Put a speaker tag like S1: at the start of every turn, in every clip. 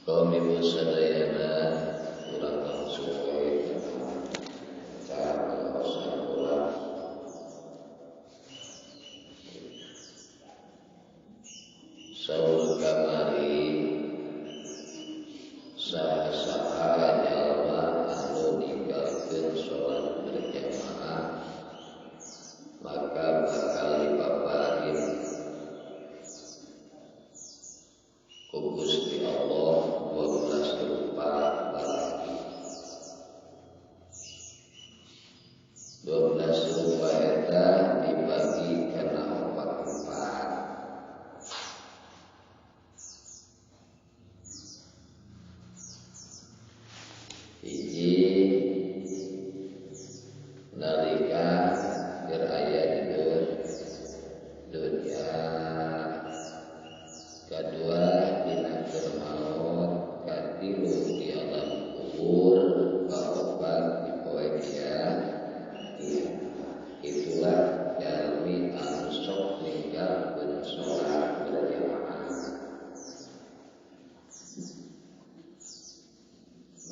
S1: Kaum ibu sadayana urang langsung we cara pengaosan urang. Saur kamari saha-saha jalma anu ninggalkeun salat berjamaah maka bakal dipaparin ku Gusti Allah 12 rupa balaki. 12 rupa eta dibagi kana 4 tempat. Hiji nalika keur aya di dunya, kadua dina keur maot, katilu di alam kubur, kaopat di poe kiamat. Itulah jalmi anu sok ninggalkeun salat berjamaah.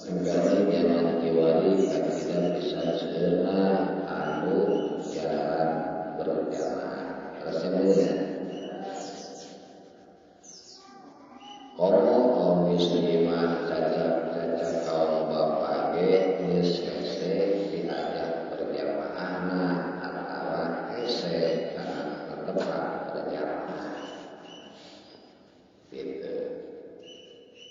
S1: Mangkana zaman kiwari akidah bisa seueurna anu jarang berjamaah. Rasanya komo kaum muslimah caca kaum bapak ge geus hese diajak berjamaahna atawa hese kana tempat berjamaah. Gitu.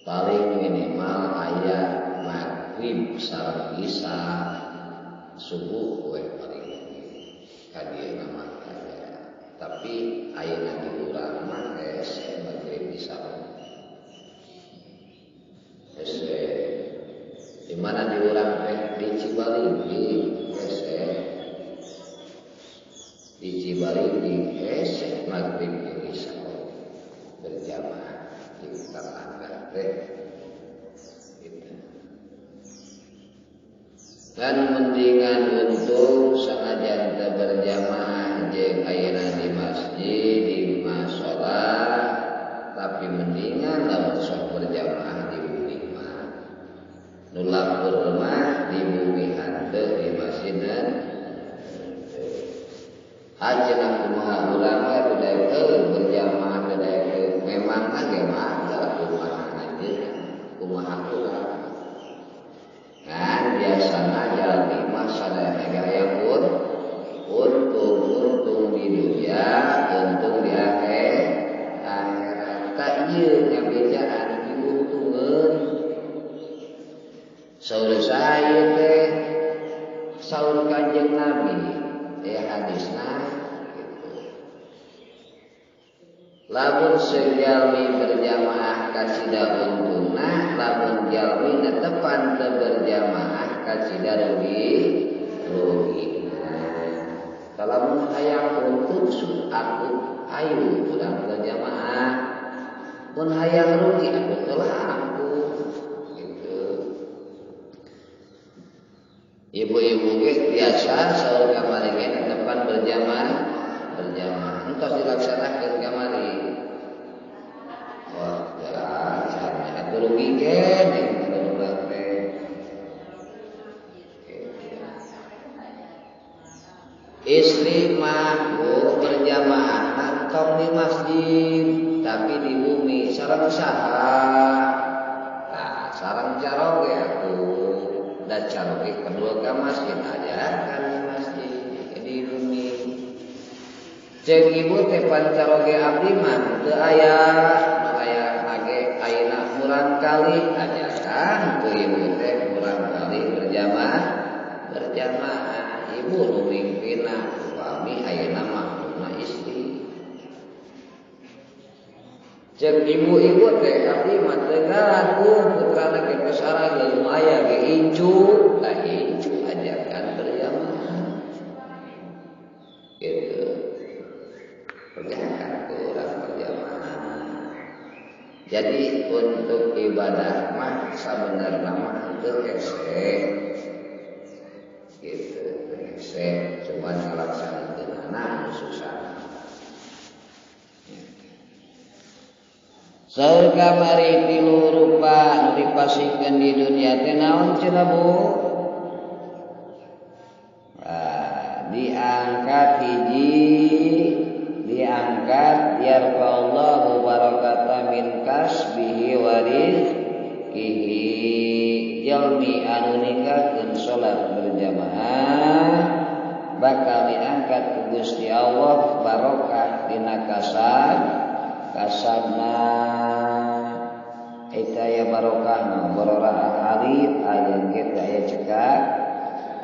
S1: Paling minimal aya maghrib sareng isya, subuh we paling ka dieu mah aya. Tapi ayeuna di urang mah hese maghrib isya. Hese di mana di urang teh di Cibalinggi hese, di Cibalinggi hese maghrib jeung isya berjamaah di tetangga teh gitu. Dan mendingan untuk sanajan teu berjamaah jeung ayeuna di masjid di musala, tapi mendingan lamun sok berjamaah di bumi mah. Nu lapur mah di bumi henteu di masjid ajenah kumaha urang we teu daekeun berjamaah teu daekeun memang mah ge mangga kumaha anjeun kumaha urang. Kan biasana jalmi mah sadayana ge hayang untung di dunia, untung di akhirat. Tak ieu ngabejaan diuntungeun. Saur saya teh saur Kanjeng Nabi ya hadisna gitu. Lamun sejalmi berjamaah kasida untungna, lamun jalmi netepan teu berjamaah kasida rugi rugina. Lamun hayang untung aku ayu urang berjamaah, mun hayang rugi aku teu laku gitu. Ibu-ibu ge biasa saur kamari ge netepan berjamaah entos dilaksanakeun kamari. Wah, jalan atuh rugi keneh urang teh. Istri mah bu berjamaah tong di masjid tapi di bumi sareng saha. Nah, sareng caroge atuh. Da caroge kedua ka masjid aja kan di masjid di bumi. Cek ibu teh pancaroge abdi mah teu aya, nu aya age ayeuna murang kali ajakan ku ibu teh murang kali berjamaah. Ibu nu mimpinna upami ayeuna mah nu istri. Cek ibu-ibu teh abdi mah teu ngalaku putrana ge kasarang nu aya ge incu, lah incu ajakan berjamaah. Gitu. Kerjakan kurang berjamaah. Jadi untuk ibadah mah sabenerna mah teu hese. Gitu, teu hese, cuman ngalaksanakeunana anu susah. Saur kamari tilu rupa nu dipasihkeun di dunia teh naon cenah Bu? Diangkat hiji, diangkat yarfa'allahu barakata min kasbihi wa rizqihi. Jalmi anu ninggalkeun salat berjamaah bakal diangkat ku Gusti Allah barokah dina kasab kasabna. Eta aya barokahna bororaah alit aya ge teu aya cekak,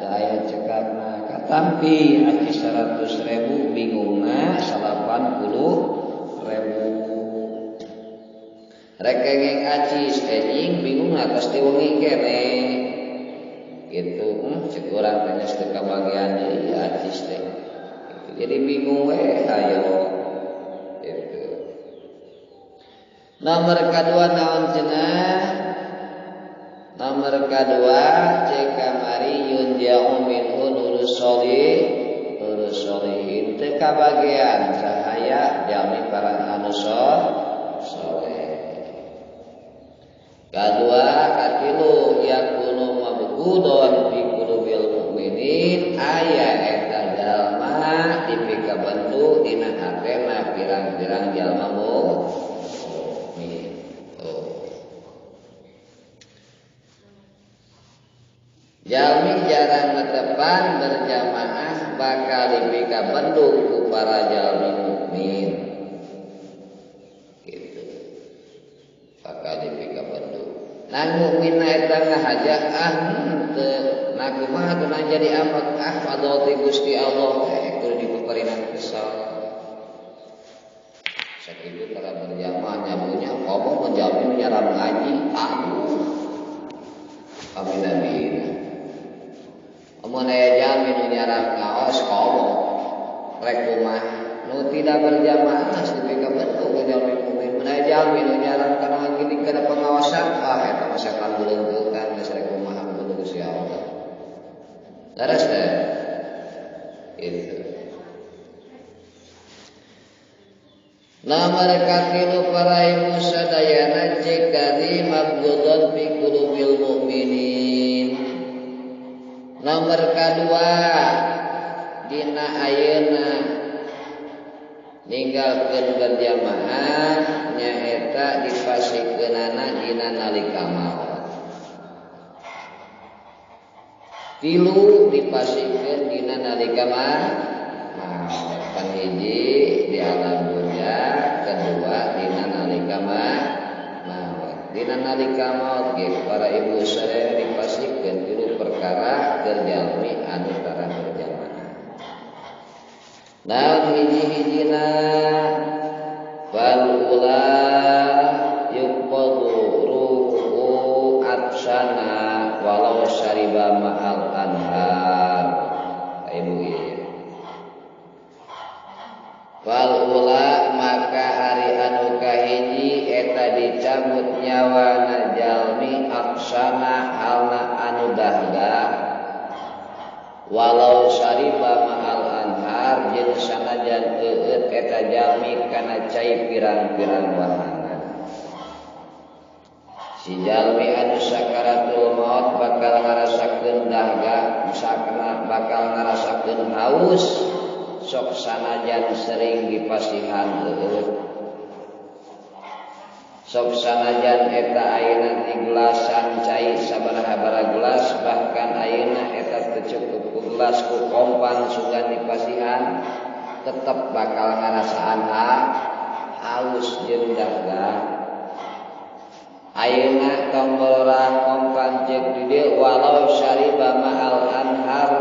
S1: teu aya cekakna. Katampi aci 100.000 bingungna 80.000. Rek kengeng acis enjing bingungna tos diwengi keneh. Gitu, cek urang teh geus teu kabagian deui acis teh. Gitu. Jadi bingung we ayo. Gitu. Nomor kadua naon cenah? Nomor kadua cek kamari yunja'u minhu nurus sholih, nurus sholihin teu kabagian cahaya jalmi para anu soleh. Kadua katilu yakunu mabghudon fi qulubil mukminin aya eta jalma dipikabendu dina hatena pirang-pirang jalma mukmin. Oh. Jalmi jarang netepan berjamaah bakal dipikabendu ku para jalmi mukmin. Gitu. Bakal dipikabendu. Nang mukmin eta ngahaja ah henteu, nah kumaha teu jadi amat ah fadl ti Gusti Allah teh kudu dipaparinan kesal. Sakitu tara berjamaah nyabunya komo menjawab nyaram ngaji aduh. Kami nabi. Amun aya jalmi nu nyaram ngaos komo rek kumaha nu tidak berjamaah dipikabendu ku jalmi mukmin. Mun aya jalmi nu nyaram kana gini kana pengawasan ah eta mah setan buleungkeun geus rek kumaha kudu Gusti Allah. Leres teh? Gitu. Nomor katilu para ibu sadayana cek dari mabghudun fi qulubil mukminin. Nomor kadua dina ayeuna ninggalkeun berjamaah nyaeta dipasikeunana dina nalika maot. Tilu dipasikeun dina nalika maot. Panghiji di alam dunia, kedua dina nalika maot. Dina nalika maot ge para ibu sadaya dipasikeun tilu perkara keur jalmi anu tara berjamaah. Naon hiji-hijina fal ula yuqadu ruhu atsana walau syariba ma'al anhar. Ibu ieu. Fal ula maka hari anu kahiji eta dicabut nyawana jalmi atsana halna anu dahga walau syariba ma'al anhar jeung sanajan eueut eta jalmi kana cai pirang-pirang wahangan. Si jalmi anu sakaratul maut bakal ngarasakeun dahga, sakna bakal ngarasakeun haus sok sanajan sering dipasihan eueut. Sok sanajan eta ayeuna di gelasan cai sabaraha-baraha gelas bahkan ayeuna eta teu cukup ku gelas ku kompan sugan dipasihan tetep bakal ngarasaan haus jeung dahga. Ayeuna tong balorah kompan ceuk di dieu walau syariba ma'al anhar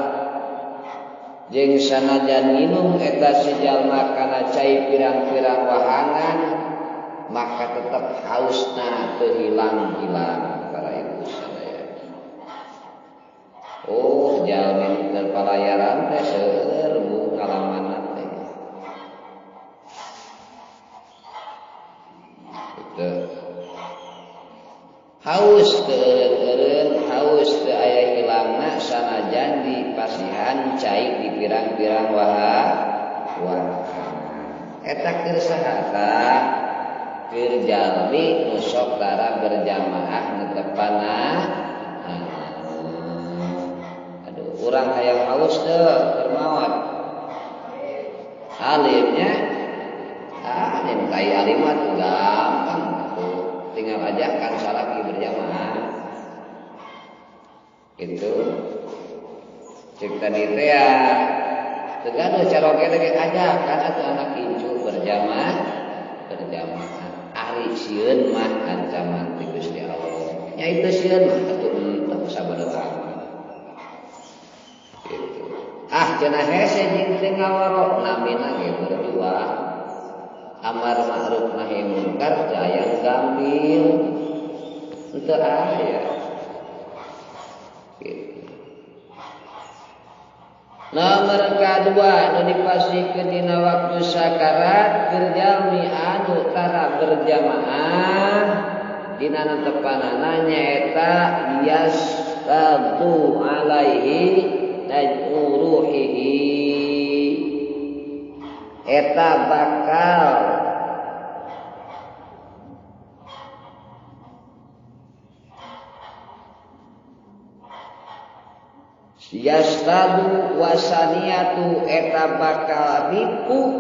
S1: jeung sanajan nginum eta si jalma kana cai pirang-pirang wahangan maka tetap hausna teu hilang-hilang para ibu sadaya. Oh, jalmi keur palayaran teh seueur bu ngalamanna teh. Gitu. Haus teu eureun-eureun, haus teu aya hilangna sanajan dipasihan cai di pirang-pirang wahangan. Eta keur saha tah? Keur jalmi nu sok tara berjamaah netepana. Aduh, urang hayang haus teu keur maot. Alimnya alim kai alim mah gampang tuh. Tinggal ajakan salaki berjamaah. Gitu. Cek tadi teh ya. Teu gaduh caroge teh ajakan atuh anak incu berjamaah berjamaah. Ari sieun mah ancaman ti Gusti Allah. Nya itu sieun mah atuh enteu sabodo amat. Gitu. Ah cenah hese jeung teu ngawaro namina ge berjuang. Amar ma'ruf nahi munkar teu aya nu gampil. Henteu aya. Gitu. Nomor kedua nu dipasihkeun dina waktu sakarat keur jalmi anu tara berjamaah dina netepanana nyaeta yastadu alaihi naj'u ruhihi eta bakal yastadu wasaniatu eta bakal ripuh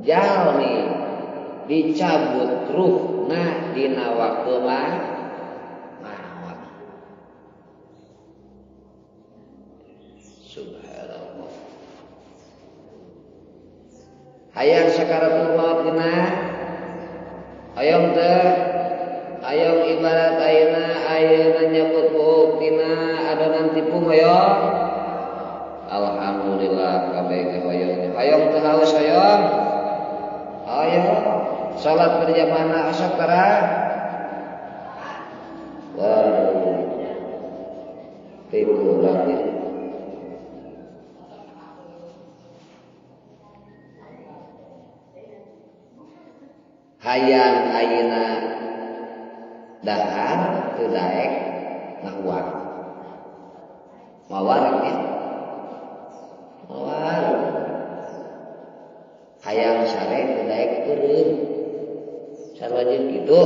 S1: jalmi dicabut ruhna dina waktu maot. Subhanallah. Hayang sakaratul maut dina hayang teh hayang ibarat ayeuna ayeuna nyabut buuk tina adonan tipung hoyong. Alhamdulillah kabeh ge hoyong. Hoyong teu haus hoyong. Hoyong salat berjamaah osok tara. Waduh. Tipu urang. Hayang ayeuna dahar teu daek ngahuang. Mawarang ya. Mawarang. Hayang sare teu daek peureum. Sarua jeung kitu.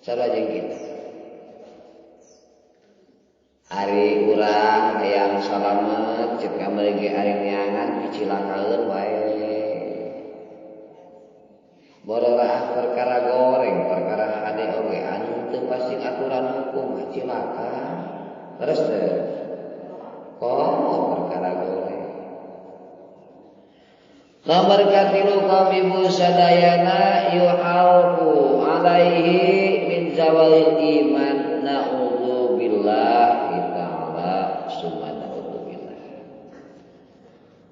S1: Sarua jeung kitu. Ari urang hayang salamet ceuk kamari ge ari neangan picilakaeun wae. Bororaah perkara goreng, perkara hade oge anu teu pasti aturan hukum cilaka. Terus teh komo perkara goreng. Nomor katilu kaum ibu sadayana yuhalku alaihi min zawalil iman na'udzubillah ta'ala summa na'udzubillah.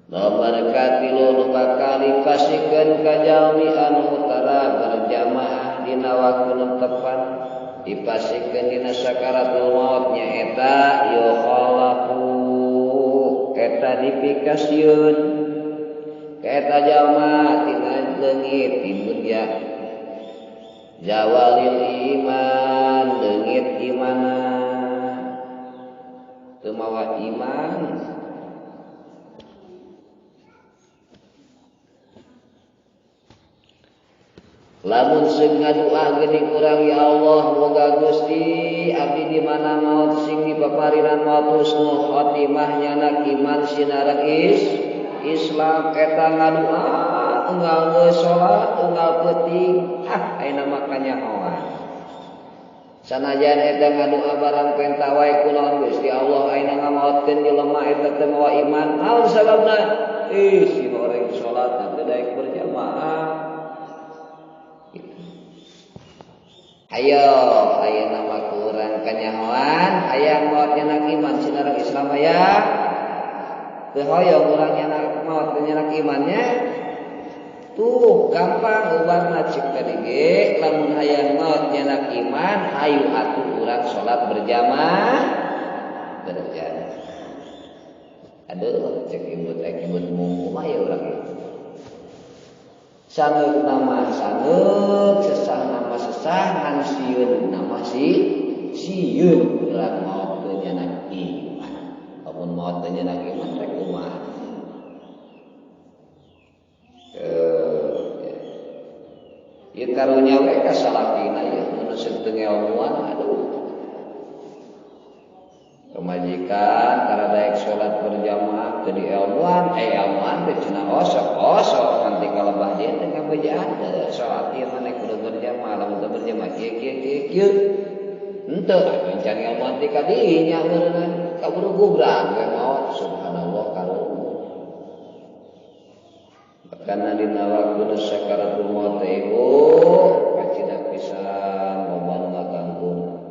S1: Nomor katilu nu bakal dipasikeun ka jalmi anu tara berjamaah dina waktu nu tepat dipasikeun dina sakaratul maut nyaeta yukhalafu eta dipikasieun ka eta jalma tina leungit di dunya zawalil iman leungit imana teu mawa iman. Lamun seung ngadua geuning urang ya Allah moga Gusti abdi di mana maot sing dipaparinan maot husnul khotimah nyanak iman sinareng Islam eta ngadua unggal geus salat unggal peuting ah ayeuna mah kanyahoan. Sanajan eta ngadua barang penta wae kunaon Gusti Allah ayeuna ngamaotkeun jelema eta teu mawa iman naon sababna ih si horeng salat teu daek berjamaah. Ayo, ayeuna mah kurang kanyahoan, hayang maot nyanak iman sinareng Islam aya. Teu hoyong urang nyanak maot nyanak imannya. Tuh gampang ubarna cik tadi ge, lamun hayang maot nyanak iman, hayu atuh urang salat berjamaah. Berjamaah. Aduh, cek imut rek imut mah ya urang itu. Sangeuk nama sangeuk, sesah nama sesah, ngan sieun nama si sieun urang maot teu nyanak iman. Lamun maot teu nyanak iman rek kumaha? Ieu karunya we ka salakina ieu mun teu ngelmuan aduh. Pemajikan tara daek salat berjamaah teu dielmuan, ilmuan teh cenah osok-osok nanti kalebah dia teh ngabejaan teh salat ieu maneh kudu berjamaah lamun teu berjamaah kieu kieu kieu kieu. Henteu atuh encan ilmuan ti ka dinya meureunna kaburu gubrak we maot subhanallah karunya. Karena dina waktu sakaratul maut teh ibu kacida pisan loba nu ngaganggu.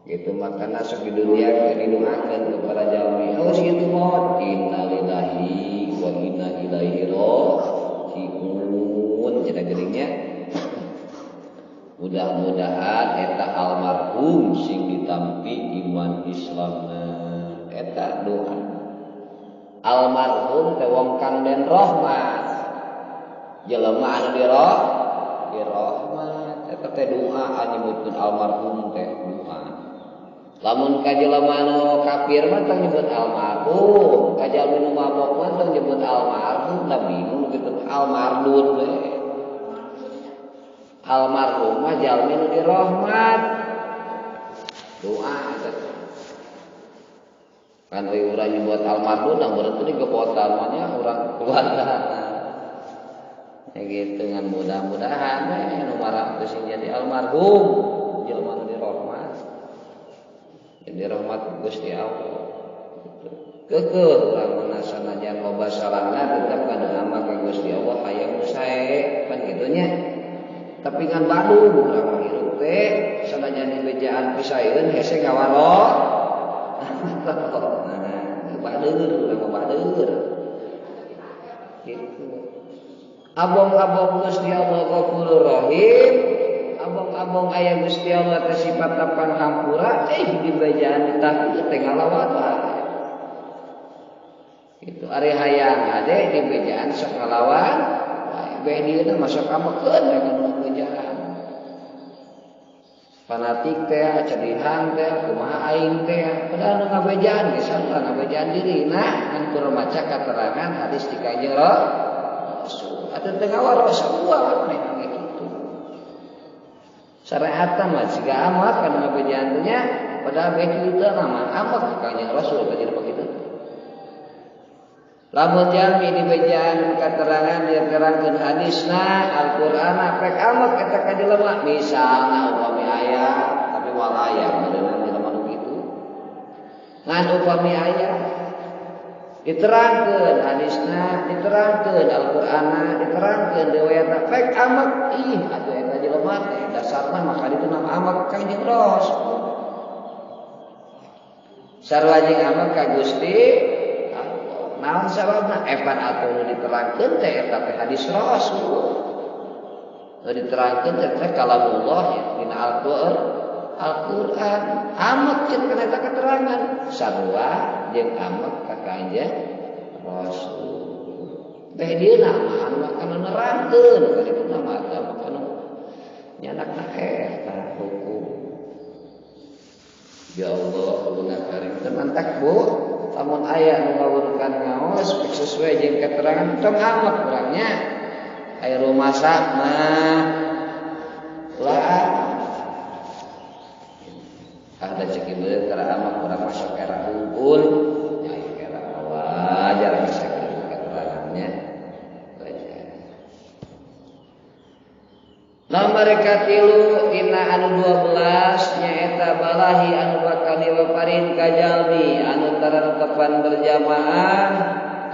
S1: Gitu makana sok di dunia didoakeun kepada jalmi. Oh kitu maut innalillahi wa inna ilaihi raji'un cenah geuringnya. Mudah-mudahan eta almarhum sing ditampi iman Islamna eta doa. Almarhum teh wong kang den rahmat. Jelema anu dirahmat eta teh doa nyebutkeun almarhum teh doa. Lamun ka jelema anu kafir mah tong nyebut almarhum, ka jalmi nu mabok mah tong nyebut almarhum, da bingung kitu almardun we. Almarhum mah jalmi nu dirahmat. Doa eta. Kan euy urang nyebut almarhum nah berarti digebotan mah nya urang keluarga. Ya gitu ngan mudah-mudahan we nu marah teh sing jadi almarhum jelema nu dirahmat. Jadi rahmat Gusti Allah. Keukeuh urang mah sanajan loba salahna tetep kadoa mah ka Gusti Allah hayang nu sae pan kitu nya. Tapi ngan badung urang mah hirup teh sanajan dibejaan pisaeun hese ngawaro. Nah, bader urang mah bader. Gitu. Abong-abong Gusti Allah Ghafurur Rahim, abong-abong aya Gusti Allah teh sifat panghampura, dibejaan ditah teh ngalawan wae. Gitu ari hayang hade dibejaan sok ngalawan wae. Beh dieuna mah sok amekeun we kana bejaan. Fanatik teh, cedihang teh, kumaha aing teh, padahal nu ngabejaan geus salah ngabejaan dirina ngan kur maca katerangan hadis ti Kanjeng Rasul. Atuh teu ngawaros sarua meh kitu. Syariatan mah siga amat kana ngabejaan teh nya, padahal beh kitu mah amat ka Kanjeng Rasul ka jelema kitu. Lamun jalmi dibejaan katerangan diterangkeun hadisna Al-Qur'an pek amat eta ka jelema misalna upami aya tapi moal aya meureunna jelema nu kitu. Ngan upami aya diterangkeun hadisna, diterangkeun Al-Qur'anna, diterangkeun riwayatna pek amat ih atuh eta jelema teh dasarna mah ka ditu mah amat Kanjeng Rasul. Sarua jeung amat ka Gusti naon sababna epan atuh nu diterangkeun teh eta teh hadis Rasul. Nu diterangkeun teh teh kalamullah ya dina Al-Qur'an. Amek jeung kana eta keterangan sarua jeung amek ka Kanjeng Rasul. Beh dieuna mah anu kana nerangkeun ka ditu mah anu kana nyanakna eta hukum. Ya Allah, beungar karim teh mantak Bu. Lamun aya nu ngawurkan ngaos sesuai jeung keterangan tong amek urangnya. Aya rumasa mah ulah ada cek ieu tara amek urang masuk era unggul nya era wajar sakitu keterangannya. Wajar. Nomor katilu dina anu 12 nyaeta balahi anu bakal diwaparin ka jalmi anu tara tepan berjamaah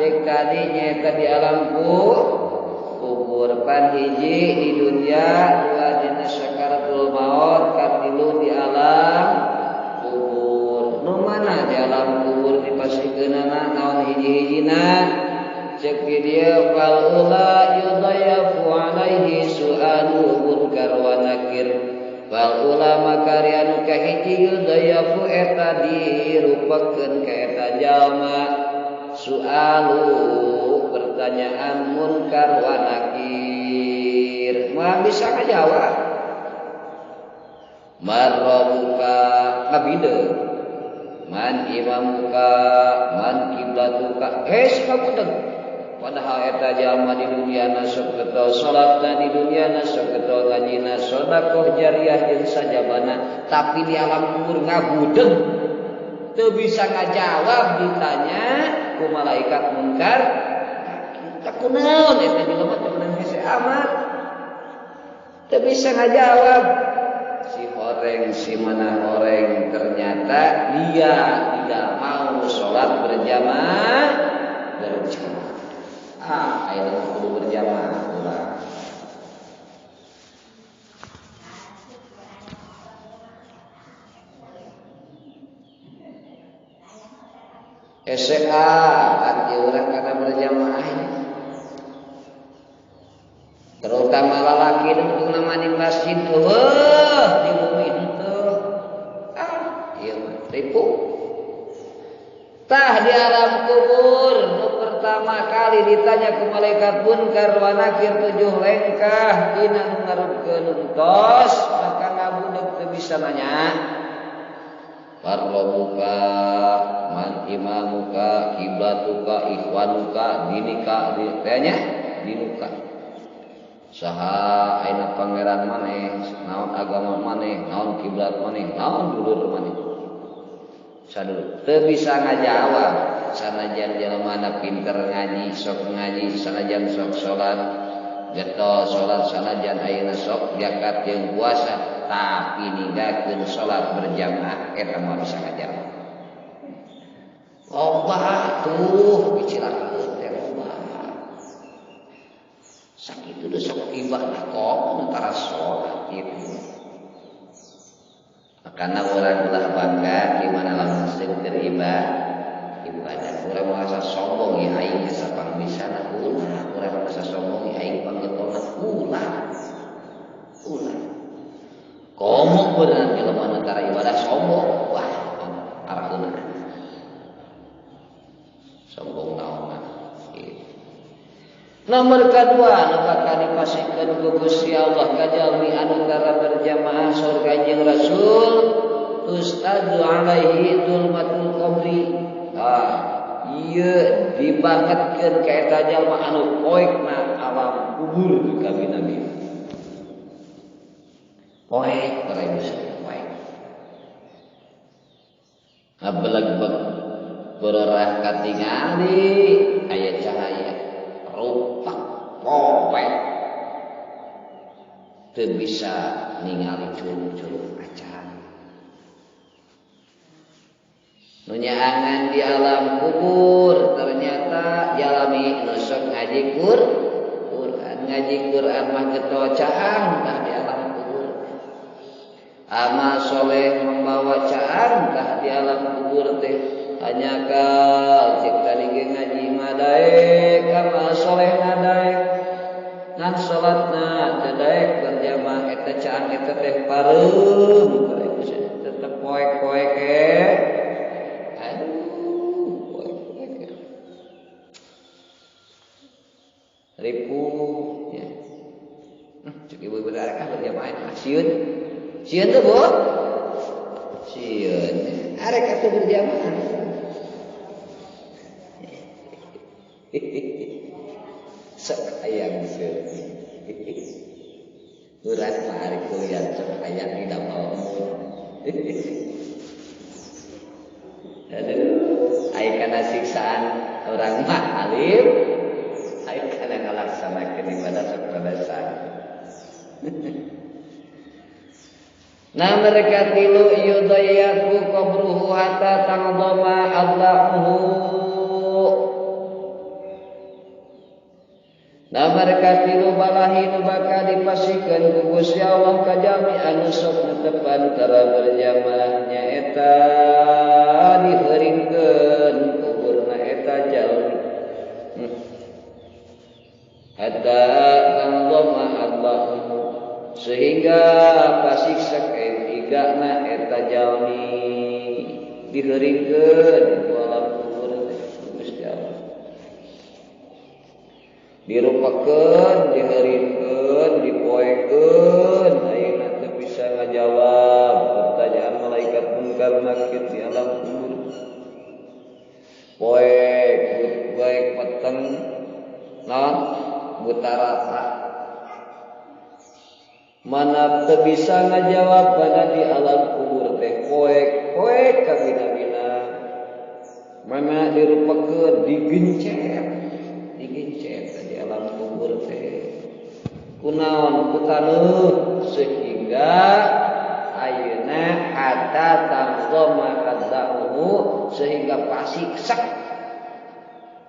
S1: cek tadi nyaeta di alam kubur pan hiji di dunia dua dina sakaratul maut katilu di alam kubur. Nu mana di alam kubur dipasikeunana naon hiji-hijina cek dia fal ula yudayafu alaihi su'alu munkar wa nakir. Fal ula maka anu kahiji yudayafu eta dirupakeun ka eta jalma su'alu pertanyaan munkar wa nakir. Moal bisa ngajawab. Marrabuka ngabide man imamuka man kiblatuka hese kabudeg. Padahal eta jalma di dunia sok getol salatna, di dunia sok getol ngajina, sedekah jariah jeung sajabana, tapi di alam kubur ngabudeg teu bisa ngajawab ditanya ku malaikat mungkar. Kunaon eta jelema teh menang hese amat. Teu bisa ngajawab. Si horeng si mana horeng, ternyata dia tidak mau sholat berjamaah. Berjamaah. Ah, ayeuna kudu berjamaah urang. SA hati urang karena berjamaah. Terutama lalaki nu nama di masjid eueuh di bumi henteu. Ah, ieu mah ripu. Tah di alam kubur nu pertama kali ditanya ku malaikat munkar wa nakir 7 lengkah dina nu ngarupkeun entos, maka ngabudeg teu bisa nanya. Parrobuka man imamuka kiblatuka ikhwanuka dinika tanya dinuka. Saha ayeuna pangeran maneh, naon agama maneh, naon kiblat maneh, naon dulur maneh. Sadulur teu bisa ngajawab. Sanajan jelema pinter ngaji, sok ngaji, sanajan sok salat, getol salat, sanajan ayeuna sok zakat jeung puasa, tapi ninggalkeun salat berjamaah eta mah bisa ngajawab. Loba tuh dicilakakeun teh loba. Sakitu deui sok ibadah kok tara salat kitu. Karena orang ulah bangga di mana lamun seueur ibadah. Urang merasa sombong ya aing geus sapang bisa ulah, urang merasa sombong ya aing panggetolna ulah. Ulah. Komo beunang jelema nu tara ibadah sombong, wah araheuna. Sombong naonna kitu. Nomor kedua nu bakal dipasihkeun ku Gusti Allah ka jalmi anu tara berjamaah surga jeung Rasul, ustadu alaihi dzulmatul qabri. Tah, ieu dibangetkeun ka eta jalma anu poekna alam kubur ka Nabi. Poek para ibu poek. Ngabeleg-beg berorah katingali aya cahaya. Rupak poek teu bisa ningali curug-curug acan. Nu nyaangan di alam kubur ternyata jalmi nu sok ngaji Quran, ngaji Quran mah getol caang tah di alam kubur. Amal soleh membawa caang tah di alam kubur teh. Hanya kal cek tadi ge ngaji mah daek, amal soleh na daek, ngan salatna teu daek berjamaah eta caang eta teh pareum tetep poek-poek aduh poek-poek ripu ya. Cek ibu berarek ah berjamaah sieun sieun teu Bu sieun arek atuh berjamaah. Sok hayang sieun. Urang mah ari kuliah sok hayang didamel. Aduh, ai kana siksaan urang mah alim, ai kana ngalaksanakeun ibadah sok rada sanggup. Nah mereka tilu yudayyaku qabruhu hatta tangdama adla'uhu. Nah mereka tilu balahi nu bakal dipasihkeun ku Gusti Allah ka jalmi anu sok netepan tara berjamaah nyaeta diheuringkeun kuburna eta jalmi. Hatta tangdama adla'uhu, sehingga pasiksa igana eta jalmi diheuringkeun ku alam kubur Gusti Allah. Dirupakeun, diheuringkeun, dipoekeun, ayeuna teu bisa ngajawab pertanyaan malaikat mungkar nakir di alam kubur. Poek, baik peteng, Sabab teu bisa ngajawab pada di alam kubur teh poek-poek kabina-bina. Mana dirupakeun digencet, digencet di alam kubur teh. Kunaon ku taneuh sehingga ayeuna hatta tanzama adzauhu sehingga pasiksak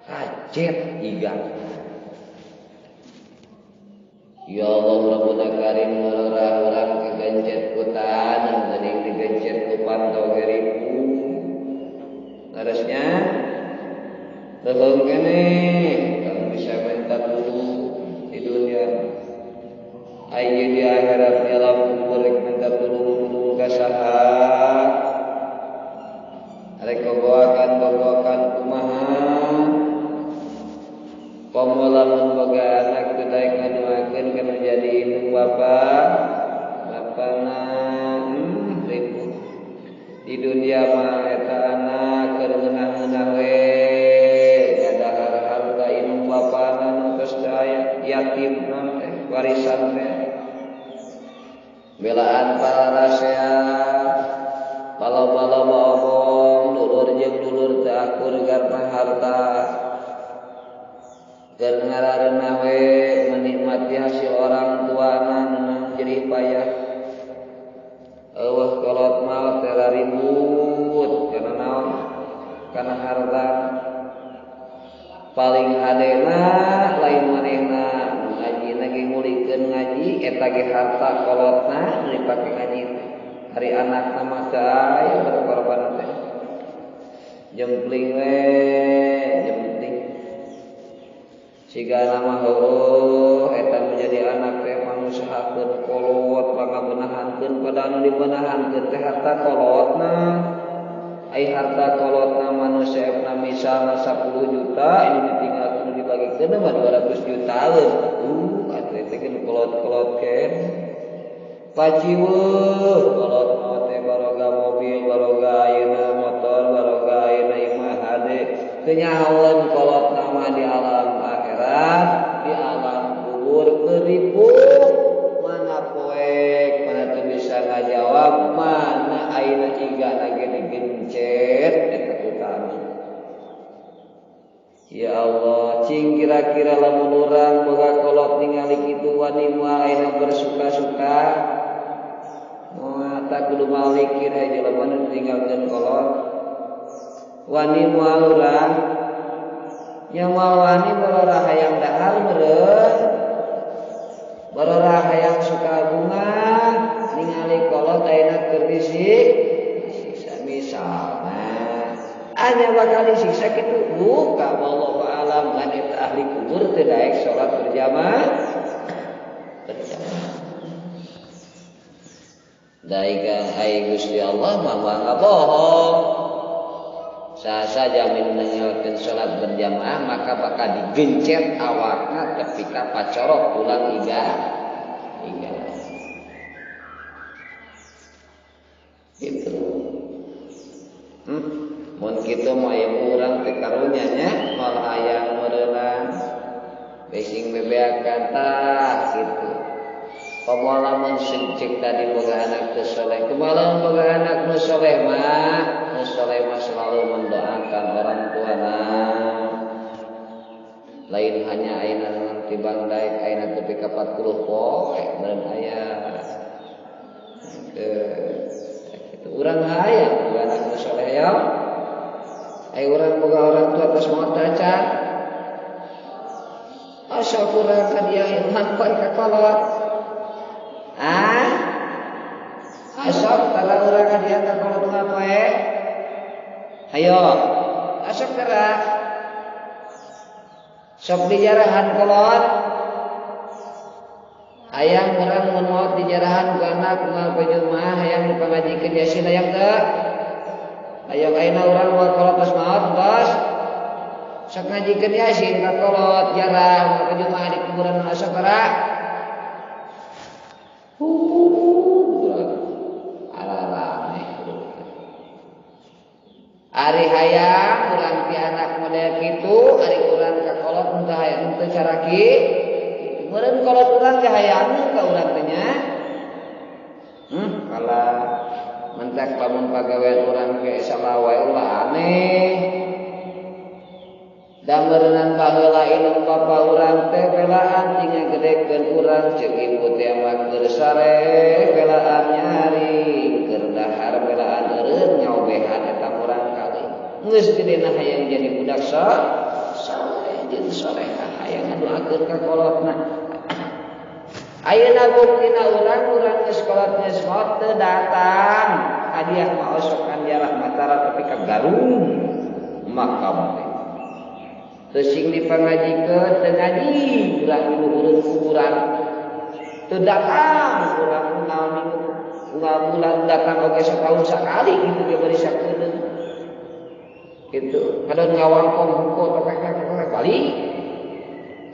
S1: kajet iga. Ya Allah Rabbuna Karim urang urang kegencet ku taneuh geuning digencet ku pantau geripu. Terusnya leuheung keneh kalau bisa minta dulu di dunia. Ayo di akhirat di alam kubur rek minta tulung ka saha. Rek gogoakan kumaha. Komo lamun boga anak teu daek ngadoakeun kana jadi indung bapa. Bapana ribu. Di dunia mah eta anak keur ngeunah-ngeunah we ngadahar harta indung bapana nu tos teu aya yatim non teh warisan teh. Belaan para rasea palo-palo obong dulur jeung dulur teu akur karena harta. Keur ngarareunah we menikmati hasil orang tuana nu jerih payah. Eueuh kolot maot teh ribut kana naon? Kana harta. Paling hadena lain manehna nu ngajina ge ngulikeun ngaji eta ge harta kolotna nu dipake ngaji teh. Ari anakna mah teu aya berkorban teh. Jempling we, jempling. Siga nama heueuh eta menjadi anak teh mangusahakeun kolot pangabenahankeun pada anu dibenahankeun teh harta kolotna. Ai harta kolotna manusia efna misalna 10 juta ini ditinggalkeun dibagikeun mah 200 jutaan. Atuh eta ge kolot-kolot ken. Paciweuh kolot mah teh baroga mobil, baroga ayeuna motor, baroga ayeuna imah hade. Teu nyahoeun kolotna mah di alam akhirat, di alam kubur keripu. Mana poek, mana teu bisa ngajawab, mana ayeuna igana ge digencet eta ku taneuh. Ya Allah, cing kira-kira lamun urang boga kolot ningali kitu wani moal ayeuna bersuka-suka. Moal tak kudu malikir hae jelema nu ditinggalkeun kolot. Wani moal urang nya moal wani barora hayang dahar meureun. Barora hayang suka bunga ningali kolot ayeuna keur disiksa misalna. Anya bakal disiksa kitu buka wallahu alam kan eta ahli kubur teu daek salat berjamaah. Berjamaah. Daika ai Gusti Allah mah ngabohong. Sasa jamin meninggalkan salat berjamaah maka bakal digencet awakna ketika pacorok tulang iga. Iga. Gitu. Mun kitu mah aya urang teh karunya nya moal hayang meureunang besing bebeakan tah kitu. Komo lamun cek tadi boga anak teu soleh, kumaha lamun boga anak nu soleh mah, nu soleh mah selalu mendoakan orang tuana. Lain hanya ayeuna nanti bang daek ayeuna tepi ka 40 poe meureun aya. Kitu urang hayang boga anak nu soleh ya. Ai urang boga orang tua tos maot acan. Asa kurang ka dia ilman poe ka kolot. Ah? Asok tara urang ka dia ka kolot mah poe. Hayo. Asok tara. Sok dijarahan kolot. Hayang urang mun maot dijarahan ku anak unggal pajumah hayang dipangajikeun yasin hayang teu? Hayang ayeuna urang moal kolot tos maot tos. Sok ngajikeun yasin ka kolot jarah unggal pajumah di kuburan asok tara. Ararame. Ari hayang urang ti anak model kitu, ari urang ka kolot henteu hayang henteu cara kitu. Meureun kolot urang teh hayang ka urang teh nya. Kalah mentak lamun pagawean urang ke salah wae ulah aneh. Da meureunnan baheula indung bapa urang teh belaan ti ngagedekeun urang ceuk ibu teh mah keur sare belaan nyaring keur dahar belaan eureun ngaobehan eta urang kali. Geus gedena hayang jadi budak soleh jeung solehah hayang ngadoakeun ka kolotna. Ayeuna buktina urang geus kolot geus maot teu datang hadiah mah osokan jarak matara tapi ka Garung makam teh. Teu sing dipangajikeun teu ngaji urang di luhureun kuburan teu datang urang unggal minggu unggal bulan datang oge satahun sakali kitu ge bari sakedeung kitu kadon ngawangkong huko topek balik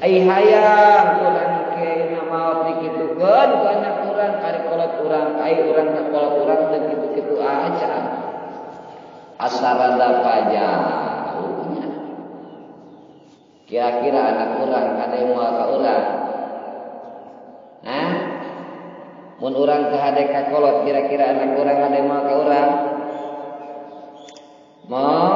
S1: ai hayang urang ke maot dikitukeun ku anak urang kari kolot urang ai urang ka kolot urang teu kitu-kitu aja asa rada pajauhnya. Kira-kira anak urang kade moal ka urang? Hah? Mun urang teu hade ka kolot kira-kira anak urang kade moal ka urang? Moal.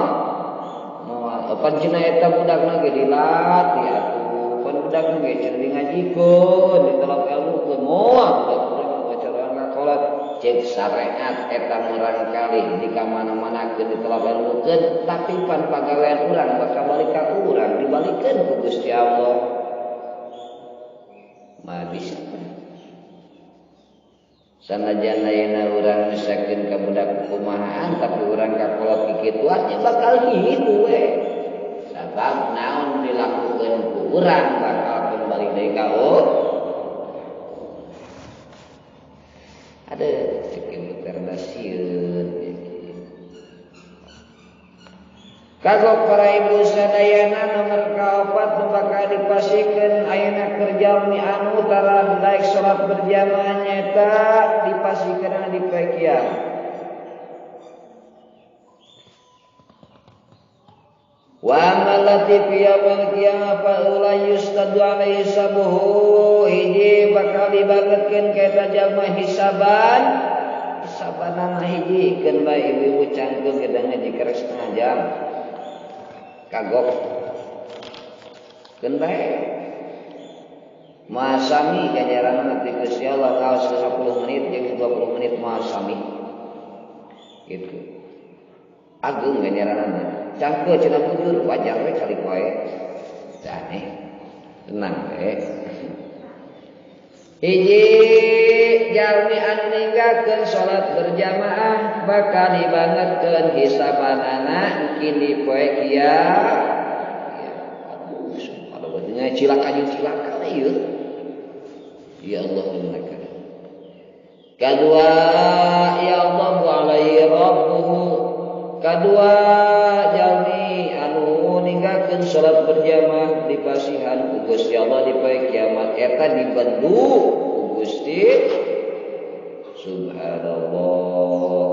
S1: Pan cenah eta budakna ge dilatih atuh. Pan budakna ge cenah di ngajikeun, ditalap ilmukeun moal budak urang mawa ka kolot. Cek syariat eta murang kali di kamana-mana keun ditalap ilmukeun, tapi pan pagawean urang bakal balik ka urang dibalikeun ku Gusti Allah. Mah bisa. Sanajan ayeuna urang misakeun ka budak kumahaan tapi urang ka kolot kikituan nya bakal kitu we. Sabab naon dilakukeun ku urang bakal kembali deui ka urang. Ada cek ibu teh sieun. Kagok para ibu sadayana nomor kaopat nu bakal dipasikeun ayeuna keur jalmi anu tara daek salat berjamaah nyaeta dipasikeun di poe kiamat. Wa amalati fi yaumil qiyamah fa ula yustadu alaihi sabuhu hiji bakal dibangetkeun ka eta jalma hisaban hisabanana hiji keun bae ibu-ibu cangkeun gedang ngaji kerek setengah jam kagok keun bae masami ganjaranna ti Gusti Allah ngaos 10 menit jeung 20 menit masami gitu ageung ganjaranna. Cangkeul cenah bujur wajar we calik wae. Teu aneh. Tenang we. Hiji jalmi anu ninggalkeun salat berjamaah bakal dibangetkeun hisabanana engkin di poe kiamat. Aduh, subhanallah cilaka jeung cilaka ieu. Ya Allah mereka. Kadua ya Allah alaihi rabbuhu. Kadua jalmi anu ninggalkeun salat berjamaah dipasihan ku Gusti Allah di poe kiamat eta dibendu ku Gusti Subhanallah.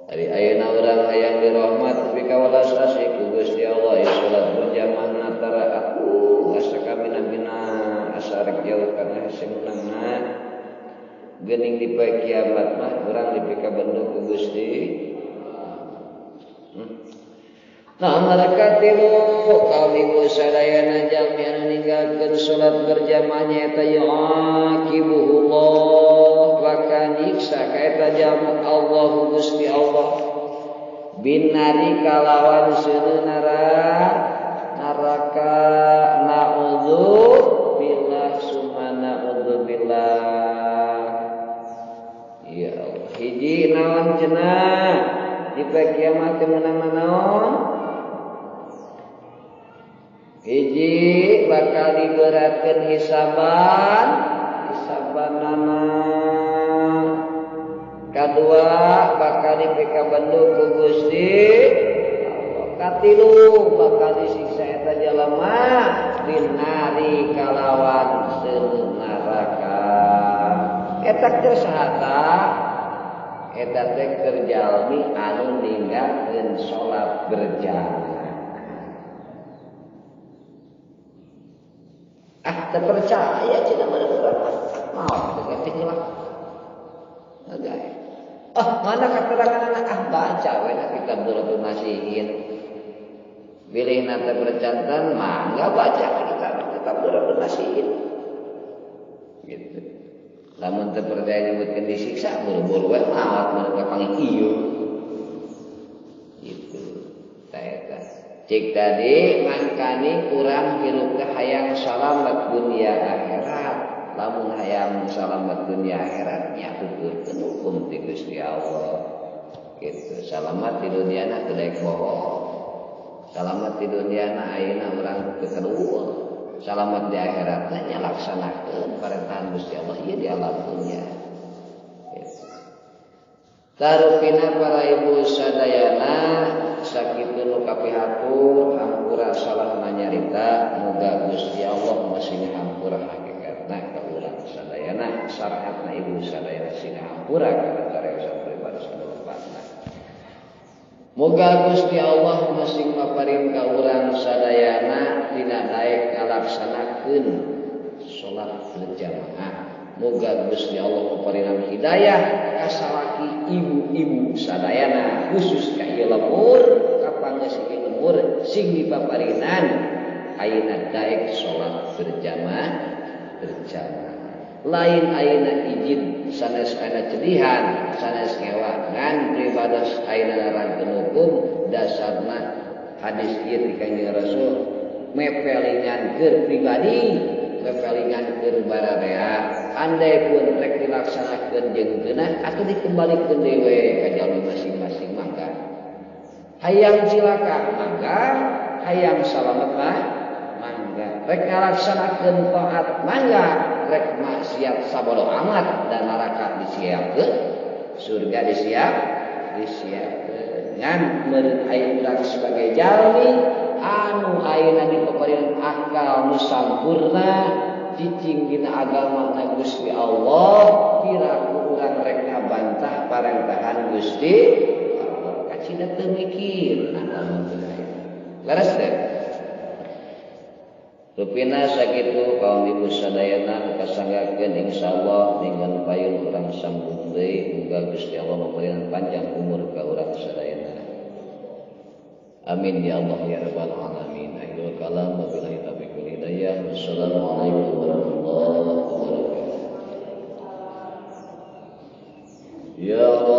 S1: Ari ayeuna urang hayang dirahmat tapi kawelas asih ku Gusti Allah ieu salat berjamaah tara aku asa kamina-mina asa rek jauh kana hese meunangna geuning di poe kiamat mah urang dipikabendu ku Gusti. Nah mereka tilu kaum ibu sadayana jalmi anu ninggalkeun salat berjamaah nyaeta yu'aqibuhullah bakal nyiksa ka eta jalma Allah Gusti Allah binari kalawan seuneu neraka na'udzu billah summa na'udzu billah. Ya Allah hiji naon cenah di poe kiamat teh meunang naon? Hiji bakal diberatkeun hisaban hisabanana. Kadua bakal dipikabendu ku Gusti Allah. Katilu bakal disiksa eta jalma binari kalawan seuneu neraka. Eta keur saha eta teh keur jalmi anu ninggalkeun salat berjamaah. Ah, terpercaya cenah meureun urang mah. Maot teh ngerti lah. Ngagae. Ah, mana keterangan anak ah baca we na kitab Durratun Nasihin. Bilih nate bercantan mangga baca kitab Durratun Nasihin. Gitu. Lamun teu percaya nyebutkeun disiksa buru-buru we maot mun kapanggih ieu. Gitu. Ta eta. Cik tadi mangkani kurang hirup teh hayang salamet dunia akhirat. Lamun hayang salamet dunia akhirat nya tuturkeun hukum ti Gusti Allah. Gitu. Salamet di duniana teu daek bohong. Salamet di duniana ayeuna urang teu kaduul. Salamet di akhiratna nya laksanakeun parentahan Gusti Allah ieu di alam dunia. Gitu. Tarupina para ibu sadayana sakitu nu kapihatur hampura salah manyarita muga Gusti Allah masih hampura hakikatna ka urang sadayana syariatna ibu sadayana sing hampura kana cariosan pribadi salepatna. Muga Gusti Allah masing maparin ka urang sadayana dina daek ngalaksanakeun salat berjamaah. Muga Gusti Allah maparinan hidayah ka salaki ibu-ibu sadayana khusus ka ieu lembur ka pangeus ieu lembur sing dipaparinan ayeuna daek salat berjamaah berjamaah. Lain ayeuna izin sanes ayeuna cedihan sanes ngewa ngan pribados ayeuna nerangkeun hukum dasarna hadis ieu ti Kanjeng Rasul mepelingan keur pribadi mepelingan keur bararea andai pun rek dilaksanakeun jeung geunah atuh dikembalikeun dewe ka jalmi masing-masing mangga hayang cilaka mangga hayang salamet mah mangga rek ngalaksanakeun taat mangga rek maksiat sabodo amat dan neraka disiapkeun surga disiapkeun ngan meureun aya urang sebagai jalmi anu ayeuna dipaparin akal nu sampurna cicing dina agama na Gusti Allah piraku urang rek ngabantah parentahan Gusti Allah kacida teu mikir lamun teu aya leres teh. Rupina sakitu kaum ibu sadayana kasanggakeun insyaallah dengan payun urang sambung deui muga Gusti Allah maparinan panjang umur ka urang sadayana. Amin ya Allah ya rabbal alamin. Akhirul kalam wabillahi taufiq wal hidayah. Wassalamualaikum warahmatullahi wabarakatuh. Ya Allah.